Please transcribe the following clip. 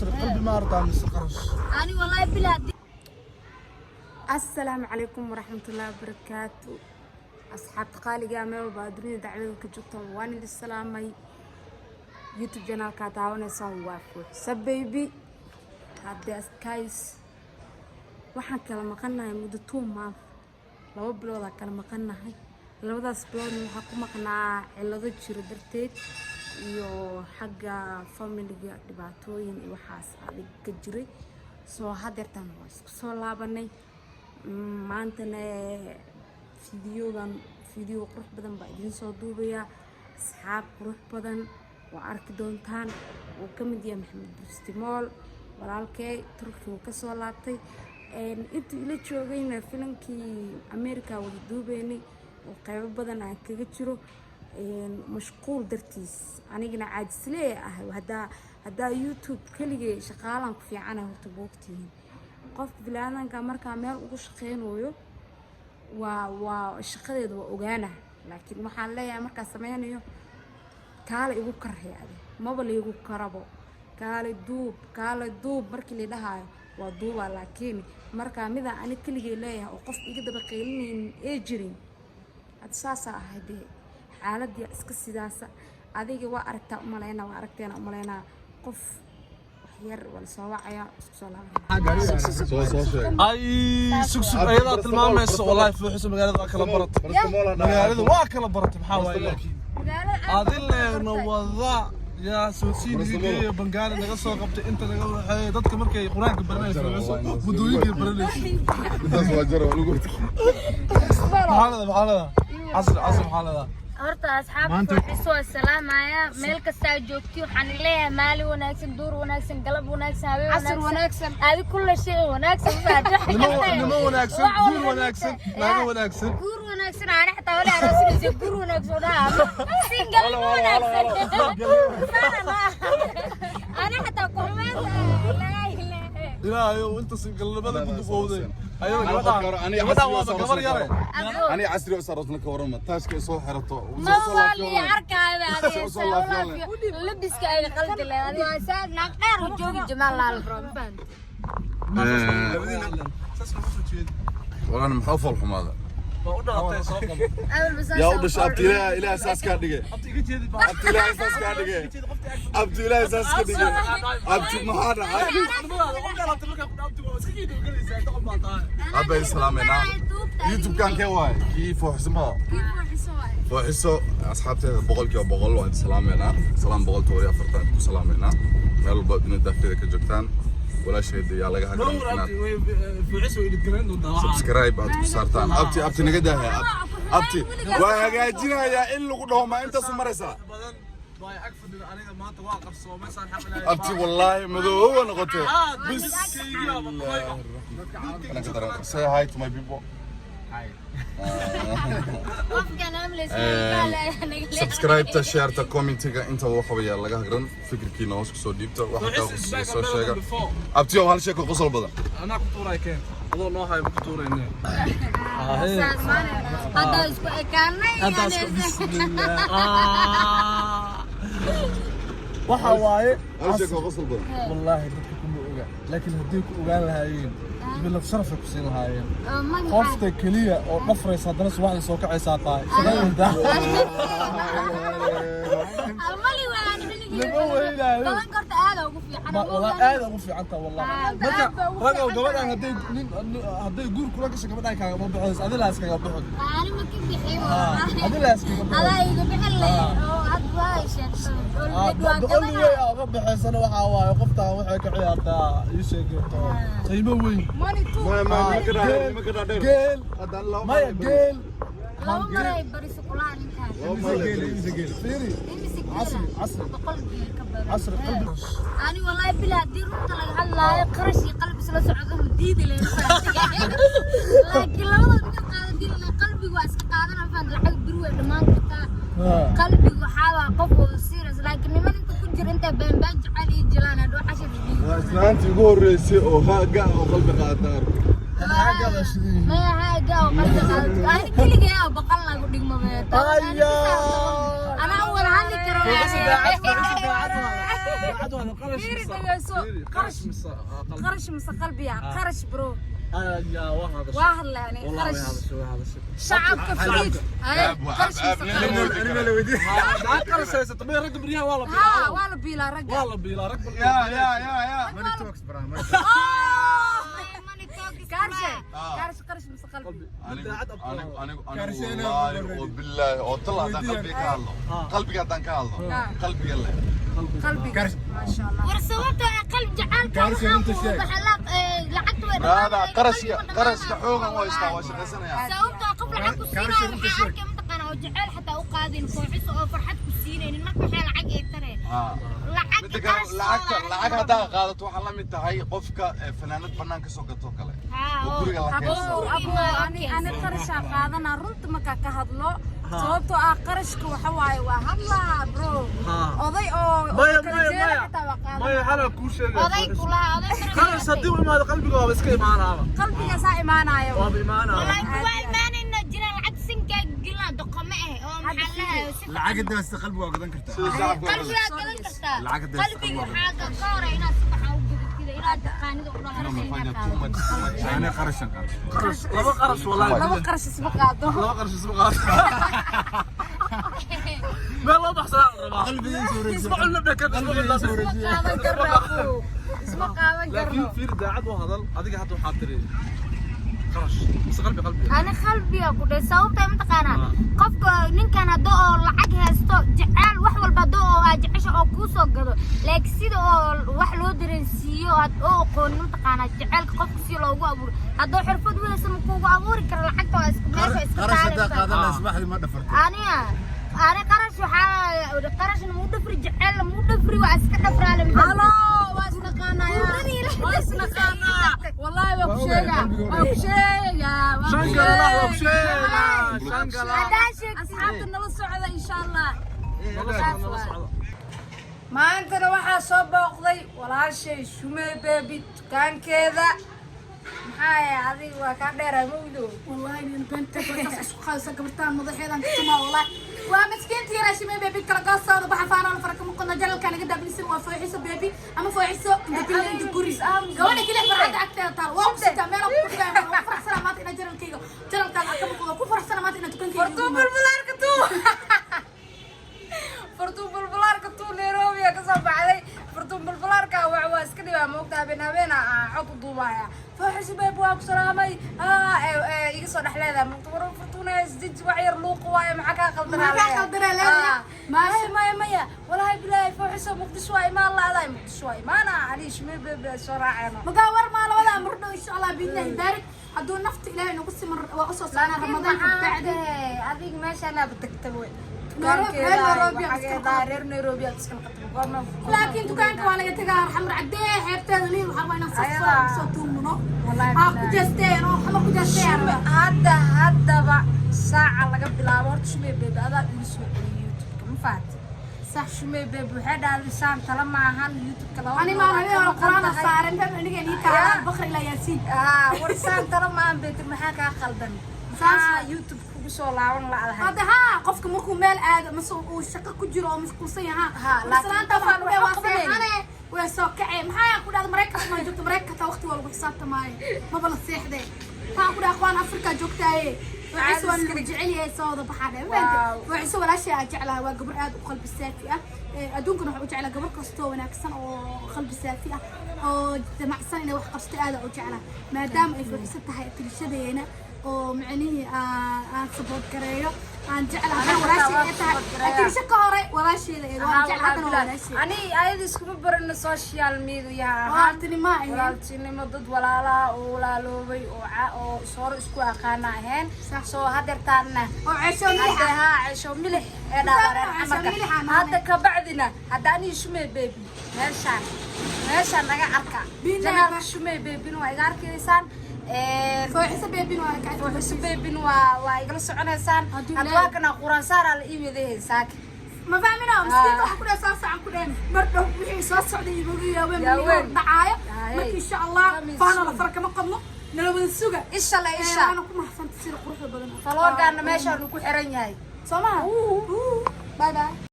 Casri, qalbi ma ardaa mise qarash? Ani wallahi bilaa. Asalaamu calaykum waraxmatullaahi wabarakaatu. Asxaabta qaaliga, meel walba aad dunida dacwada ka joogtaan, waan idin salaamay. YouTube channelkaa daawanaysaan waa Fuuxsa Baby. Haddii guys, waxaan kala maqannahay muddo 2 month, 2 biloodaa kala maqannahay. Labadaas biloodna waxaa ku maqnaa cillado jiro darteed iyo xagga familiga dhibaatooyin iyo waxaas adig ka jiray. Soo hadeertan waa isku soo laabanay. Maantana fiidiyogan fiidiyo qurux badan baa idiin soo duubayaa. Asxaab qurux badan waa arki doontaan, uu ka mid yahay Maxamed Burstimool, walaalkay Turkiga uu kasoo laabtay. Intuu ila joogayna filankii America wada duubeynay oo qeybo badan aan kaga jiro. Mashquul dartiis anigana caajislee ah. Haddaa YouTube keligay shaqaalaan ku fiicana horta boogtihiin. Qofka bilaadanka markaa meel ugu shaqeynayo waa shaqadeeda waa ogaana, laakiin waxaan leeyahay markaa sameynayo kaale igu karhay adi maba laygu karabo. Kaale duub, kaale duub markii la dhahaayo waa duubaa, laakiin markaa midaan ani keligay leeyahay oo qof iga daba qaylinaynin ee jirin. Hadda saasaa ahay dee, xaaladii iska sidaasa. Adiga waa aragtaa umaleynaa, waa aragteena umaleynaa. Qof wax yar waa lasoo wacayaa, isku soo laabanaya. Soo soo sheeg. Ay, sug sug, ayadaa tilmaamayso. Wallahi Fuuxiso magaalada waa kala baratay, magaalada waa kala baratay. Maxaa waaye laakiin adileena wada yaa soo siin Bangaali naga soo qabtay inta naga waxeeyay dadka markay Quraanka baranayso, Fuuxiso waddooyinkay baranayso. Intaas waa jara waa lagu Maxaa leedahay? Maxaa leedahay Casri? Casri, maxaa leedahay? Horta asxaabta Fuuxiso waa salaamaya meel kasta aad joogti. Waxaan leeyahay maalin wanaagsan, duur wanaagsan, galab wanaagsan, habeen Casr wanaagsan. Adi kulla shay wanaagsan. Nimo wanaagsan, guur wanaagsan, naago wanaagsan. Guur wanaagsan. Ana xataa wali aroosinaysa guur wanaagsan dhaha, single wanaagsan. Ana xataa kuxumeen laa ilaaha. Ilaahayow, inta singalnimada ku duqowday ayada gabadhaan, gabadhaan waaba gabar yare. Ani casri oo sarosna ka warama taashka soo xirato. Ma waa lii arkaayo adiga labiska ay qaldi leedahay. Adiga waa saa naag dheer u joogi jamaal laal bro, ma fahanti? Saas lagu soo jeedi. Walaan maxaa u fool xumaada? Waa u dhalatay, soo qabo. Yaa u dhashay? Abti, ilaah ilaah saas kaa dhige. Abti, iga jeedi baa. Abti, ilaah saas kaa dhige. Abti, ilaah saas ka dhige. Abti, maxaa dhacay? U dhalatay markaa ku dhaabti waa iska kiidoo galaysaa, doqon baa tahay. Hadda islaameynaa YouTube-kan kee waaye? Kii Fooxiso ma Fooxiso? Asxaabteeda 100% waan islaameynaa. Salaam 144 ku salaameynaa meel walba dunida daafteeda ka joogtaan. Walaasheeda yaa laga hagran inaad Fuucis way idin doontaa waxaa. Subscribe aad ku saartaan. Abti, abti, naga daahaya. Abti, waa hagaajinayaa in lagu dhaho ma intaasu maraysaa? Badan baa ag fadhida aniga maanta waa qarsoomay saan xaq ilaahay. Abti, wallaahi madoowa noqotay. Bismillah. Say hi to my people. Qofkan amleysa. Subscribe-ta, share-ta, comment-iga, intaba waxa weeyaa laga hagran. Fikirkiina hoos kusoo dhiibta, waxa kaa quseeya soo sheega. Abtiyo, hal sheeko qosol badan. Anaa ku tuuray, keen adoo noo hayo ku tuurayne. Hadda isku ekaanay. Hadda isku, bismillah. Waxa waaye Hal sheeko qosol badan. Wallaahi dadka kuma oga, laakiin haddii ku ogaan lahaayeen, bilad sharafay ku siin lahaayeen. Qofta keliya oo dhafraysa haddana subaxdii soo kacaysaa tahay shaqada. Mali waan xilligii. Lama weynaayo. Toban korta aad ugu fiican. Walaa aad ugu fiican tahay wallahi. Aad Marka baa ugu ragow, fiican gabadhan tahay. Hadday nin hadday guur kula gasho, gabadhan kaagama baxayso, adilaas kaga baxo. Ani ma ka bixi. Adilaas kaga baxo. Adaa iga bixin leh oo had waa sheegtay. The only way aa uga baxaysana waxaa waaye qoftaan waxay ka ciyaartaa ii sheegto qiimo weyn. Money too. Geel, geel maya, geel. Laba mar ay bariso kulaa ninkaan. Geel fiiri. Imise? Casri, casri. 100 geel ka badan. Casri qalbi. Ani wallahi bilaa, haddii runta laga hadlaayo, qarash iyo qalbi isla socdo ma diidi lahayn, laakiin labadooda mid qaadan diidi lahayn. Qalbigu waa iska qaadana faan, lacag beri way dhammaan kartaa. Qalbigu waxaa waa qof oo serious, laakiin niman inta ku jira inta baanbaan jecel iyo jilaan hadhow cashar dhiig. Waa islaantii ugu horreysay oo haaga oo qalbi qaata arko. Xaagaada shidan. Maya, xaaga oo qalbi qaadato. Ani keligay oo boqol lagu dhigmo mee. Ayaa. Anaa u wada hadli karo. Fooxisa daacad, fooxisa daacad waa. Daacad waa qarash. Fiiri, Mise- dhegeyso. Fiiri, Qarash. mise qalbi. Qarash mise qalbiya? Qarash, bro. Ayaa, waa hadashay. Waa hadlay ani. Wallahi way Qarash. hadashay, way hadashay. Shacabka fariid. Qarash mise qalbi? Daa qarash haysato, maya, ragga baryaha waa la Ha. biilaa. Waa la biilaa ragga. Waa la biilaa rag bal. Ya ya ya ya. Money talks, bro, money. Kaarshe, qarash, qarash mise qalbi? Anigu Daacad abto. anigu anigu anigu Kaarsheena wallaahi already. oo billaahi oo tala haddaan qalbiga ka hadlo. Qalbiga haddaan ka hadlo. Qalbiga leh. Qalbiga. Kaarshe. Maasha Allah. War, sababta ee qalbi jacaylka Gaarsi waxaa runta ku sheeg. baxa lacagta way Brother, dhammaanayaan, qarashka qalbiga qarashka xoogan waa dhammaanaya. istaa waa shaqaysanayaa. Sababta qof lacag ku Gaarsi siinayo runta waxaa sheeg. arkay mataqaana oo jacayl xataa u qaadin fooxiso oo farxad ku siinaynin, marka maxay lacag ay tareen? Lacag Midda kale, lacagta, lacag haddaa qaadato waxaa la mid tahay qofka fanaanad bannaan ka soo gato kale oo guriga la Abo, keensado. abo, ani qarashaa qaadanaa runta markaa ka hadlo, sababtoo ah qarashka waxa waaye waa hadlaa, bro. Oday oo Maya, kala maya, jeeda maya. xitaa waa Maya, qaadanaa. halaa kuu sheegaya. Oday kulaha, oday. Qarash haddii u imaado qalbiga waaba iska imaanaaba. Qalbigaasaa imaanaayo. Waaba imaanaaba. Wallahi kuwa imaanayna jira lacag sinkaa gelina doqome eh oo maxaa la hayo si Lacag hadda qalbi waa gadan kartaa. Sida shacabka oo dhan. qalbigaa gadan kartaa. Lacag hadda qalbiga waxaa ka hore inaad si baxaa u gadatida inaad taqaanida u dhalanaysa inaad Too much, too much. Ana qarashan qaado. Qarash, laba qarash wallahi. Laba qarash isma qaado. Laba qarash isma qaado. Meel loo baxsanaa la rabaa. Qalbigiisa wareegsan. Isma cunna dhakan, isma cunna. Isma qaadan karno, abo, isma qaadan Laakiin karno. fiir, daacad u hadal, adiga hadda waxaa tiri qarash mise qalbi, qalbi. Ani qalbiga ku dhay, sababta mataqaanaa qofka ninkan hadda oo lacag haysto jecel wax walba hadda oo aad jecesha oo kuu soo gado, laakiin sida oo wax loo dareensiiyo aad oo aqoonin mataqaanaa jaceylka qofka si loogu abuuro haddoo xirfad weysan kuugu abuuri karo lacagta waa iska meesha iska Qarash haddaa taalaysa. qaadanaa subaxdii ma dhafarto. Aniga ani qarash waxaa qarashna muu dhafri, jecelna muu dhafri, waa iska dhafraale. Halo, waa isnaqaanaa, waa isnaqaanaa wallahi, waa ku sheegaa, waa ku sheegaa, waa ku Shan gala waa ku sheegaa. sheegaa, shan gala. Haddaa sheegtid. Asxaabta nala socda, insha Allah. Nala socda, nala socda. Maantana waxaa soo booqday walaashay Shumey Baby dukaankeeda. Maxaa yahay, adiga waa kaa dheeraa mawdo. والله إن بنت بس isku qaadaysa gabartaan madaxeedan ka tumaa. Wallahi waa miskiintii yaraa Shumey Baby kala goosaada baxa faana farka muqana jalalka naga daabilisan. Waa Fooxiso Baby ama Fooxiso inta bil inta guri gabadha kale farxadda agteeda taal waa ku sitaa meel ku dhigaa. Waa ku faraxsana maanta inaa jalalkayga jalalkaada ka muuqdo, ku faraxsana maanta inaa dukankayga. Fartuu bulbulaarka tuu, fartuu bulbulaarka tuu Nairobi ka soo baxday. Fartuu bulbulaarka waa iska dhibaa moogta, habeen habeen aa cod u duubaya. "Fooxiso Baby, waa ku salaamay." Iga soo dhex leedahay moogta, war Fartuuna isdeji, wax yar luuqa waaye, maxaa kaa qaldanaa? Maxaa kaa qaldanaa leedahay? Maya, maya, maya, walahi bilaahi, Fooxiso Muqdisho waa imaan laadahay, Muqdisho waa imaana ani Shumey Baby ay soo raaceen. Magaa war maa labada amr dhow insha Allah biidnillahi baarik hadduu nafta Ilaahay nagu siman waa usoo socnaa Ramadaanka bacdi. Adiga meeshaanaaba tagta wey. Reer Nairobi aad iska noqotay. Reer Nairobi aad iska noqotay. Laakiin dukaanka waa laga tagaa Xamar Cadee xeebteeda liin waxaa waa inaan soo soo tuumno. Wallahi aa ku billahi. jeesteen oo Xamar ku jeesteen. Hadda haddaba saaca laga bilaabo horta Shumey Baby adaa igu soo celiyay YouTube-ka, ma fahanti? Sax, Shumey Baby waxay dhahday saan tala maahan YouTube-ka laba Ani bilood maan aad habeen ka hore maqan quraan tahay. saaran fam aniga nii taala Bakr ilaa Yaasiin. War saan tala maahan betir, maxaa kaa qaldan? Saas. Maxaa YouTube kugu soo laaban la'dahay? Hadda haa, qofka markuu meel aado mase uu shaqo ku jiro oo mashquulsan yahaa. Ha, laakiin islaanta qofaan waxaa ku dhahay waxba waa qabanaynin. seexane, way soo kacee. Maxaa ku dhahda Maraykanka ma joogto? Maraykanka taa waqti waa lagu xisaabtamaayo, maba la seexdee. Maxaa ku dhahay aqwaan Afrika joogtaaye? Waciise waa lagu jecel yahay, soo wada baxaa dheh. Wow. Waciise walaashay aa jeclahay, waa gabar aad u qalbi saafi ah. Adduunkana waxaan u jeclaa gabar kastoo wanaagsan oo qalbi saafi ah oo damacsan inay wax qabsato aad u jeclaa, maadaama ay fooxiso tahay tirishadeena oo micnihii aan support gareeyo aan jeclahay. Haddana walaashay ay tahay tirisho ka hore walaasheeda eed waan jeclaa, haddana waa walaasheeda. Ani ayada iskuma barano social media ahaan. Walaaltinimo ahayn. Walaaltinimo, dad walaalaha oo walaaloobay oo oo sooro isku aqaana ahayn. Sax. Soo hadeertaana oo ceesho milix hadda ah. haa, ceesho milix ee dhaadareen Ceesho camarka. milix aan Hadda kabacdina hadda anii Shumey Baby meeshaan naga arka. Billahi Janaalka Shumey Babyna waa iga arkaysaan. Fooxiso Babyna waa ka Fooxiso Babyna waa igala soconaysaan. Hadduu Hadda Ilaahay- waa kana quraan saaraa la ii wadahay saaki. Ma fahmina miskiinta waxa ku dhahay soo sacan ku dhahay mar dhow wixii soo socday imagu yaaween Yaaween. dhacaayo. Yahay. Marka insha Allah Coming faana la soon. fara kama qabno. Nala wada suga. Isha la isha. Waana ku mahadsanta sida quruxda badan. Faloogaana meeshaanu ku xiran yahay. Soo maha. Bye bye.